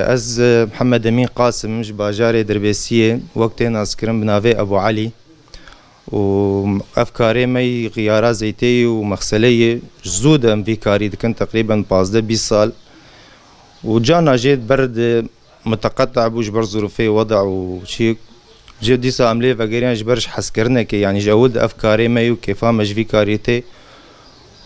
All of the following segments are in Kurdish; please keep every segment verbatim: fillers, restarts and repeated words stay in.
Ez, e, Mihemed Emîn Qasim, ji bajarê Dirbêsiyê, wek tê naskirin bi navê Ebû Elî. Û ev karê me yî xiyara zeytê yî û mexselê yî, ji zû de em vî karî dikin, teqrîben pazdeh bîst sal. Û carna jê ber di muteqeta bû ji ber zirûfê weda û çi. Jê dîsa em lê vegeriyan ji ber ji hezkirinekê, yanî ji ewil de ev karê me yî û kêfa me ji vî karî tê.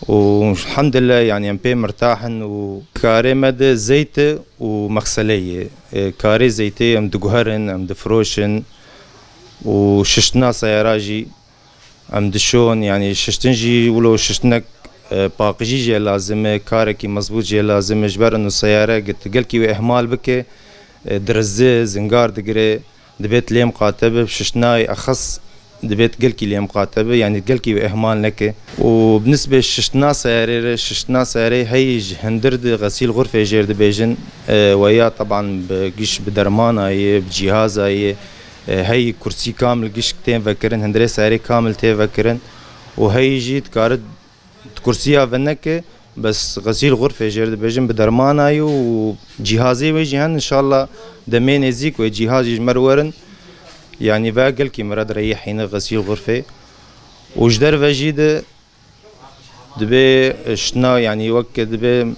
Û elhamdulillah, yanî em pê mirtah in û karê me de zeyt e û mexselê ye. E, karê zeytê em diguherin, em difiroşin û şiştina seyara jî em dişon, yanî şiştin jî wilo şiştinek, e, paqijî jê lazim e, karekî mezbût jê lazim e, ji ber ino seyare git gelkî wê ihmal bike, e, dirizi, zingar digire, dibê lê miqate bi, şiştinayê exes dibê gelkî lê miqate bi, yanî gelkî wê ihmal neke. Û bi nisbê şiştina seyarê re, şiştina seyarê heyî ji hindir di xesîl xurfê jêr dibêjin, e, weya teban bi giş bi dermana ye, bi cîhaza ye, e, heyî kursî kamil gişk tên vekirin, hindirê seyarê kamil tê vekirin û heyî jî dikare di kursiya ve neke, bes xesîl xurfê jêr dibêjin bi dermana ye û cîhazê wê jî hen, înşallah demê nêzîk wê cîhaz jî ji me re werin. Yanî ve gelkî me re direyîhîne xesîl xurfê. Û ji derve jî de dibê ştina, yanî wek dibê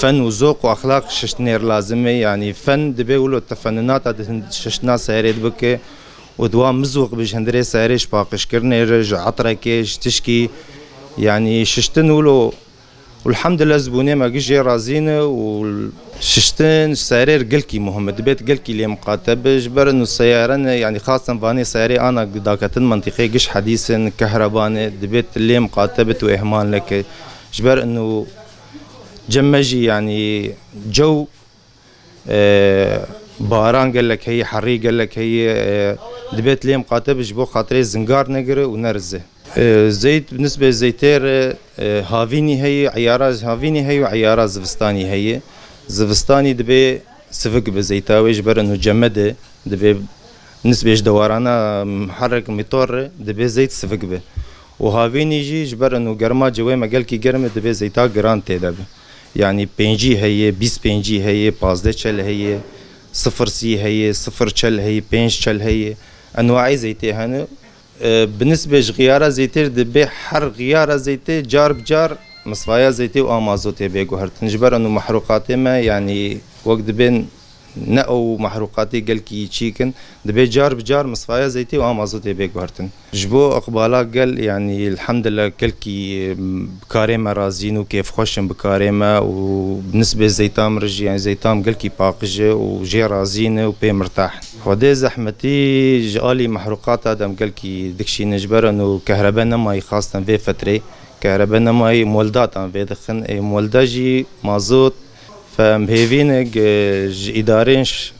fen û zoq û exlaq şiştinê re lazim e. Yanî fen dibê wilo tefenunata di hin-, şiştina seyarê de bike û di wan mizoq bi ji hindirê seyarê, ji paqijkirinê re, ji etrekê, ji tişkî, yanî şiştin wilo. Û elhamdulillah zibûnê me giş jê razî ne û şiştin ji seyarê re gelkî muhim e. Dibê gelkî lê miqate bi, ji ber ino seyare ne, yanî xasen vanê seyarê ana daketin mentîqê giş hedîs in, kehreba ne, dibê lê miqate bi, tu ihmal neke. Ji ber ino cem me jî, yanî cew, e, baran gelek heye, herî gelek heye, e, dibê lê miqate bi, ji bo xatirê zingar negire û nerize. E, zeyt, bi nisbê zeytê re, e, havînî heye, eyara havînî heye û eyara zivistanî heye. Zivistanî dibê sivik bi zeyta wê, ji ber ino cem me de dibê nisbê ji dewarana, m-, herek mîtor re dibê zeyt sivik bi. Û havînî jî ji ber ino germa cewê me gelkî germ e, dibê zeyta giran tê de bi. Yanî pêncî heye, bîst pêncî heye, pazdeh çel heye, sifir sî heye, sifir çel heye, pênc çel heye. Enwaê zeytê hene. E, bi nisbê ji xiyara zeytê re dibê her xiyara zeytê car bi car misvaya zeytê û a mazotê bê guhertin. Ji ber ino mehrûqatê me, yanî wek dibên ne ew mehrûqatê gelkî çîk in, dibê car bi car misvaya zeytê û a mazotê bê guhertin. Ji bo iqbala gel, yanî elhamdulillah gelkî, em, bi karê me razî ne û kêfxweş in bi karê me û bi nisbê zeyta min re jî, yanî zeyta min gelkî paqij e û jê razî ne û pê mirtah in. Xwedê zehmetî ji alî mehrûqata de em gelkî dikişînin, ji ber ino kehrebe nemayî xastan vê fetrê. Kehrebe nemayî molda tan vê dixin. Ê molda jî mazot fe em hêvî ne gi ji îdarên ş-,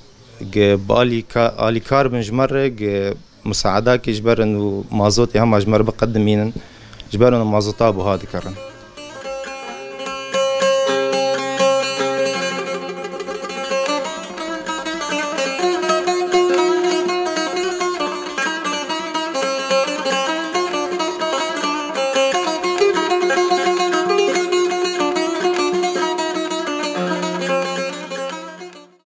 gi bi alî ka-, alîkar bin ji me re gi musaedakê ji ber in û mazotê hema ji me re biqedimînin. Ji ber in mazota buha dikerin.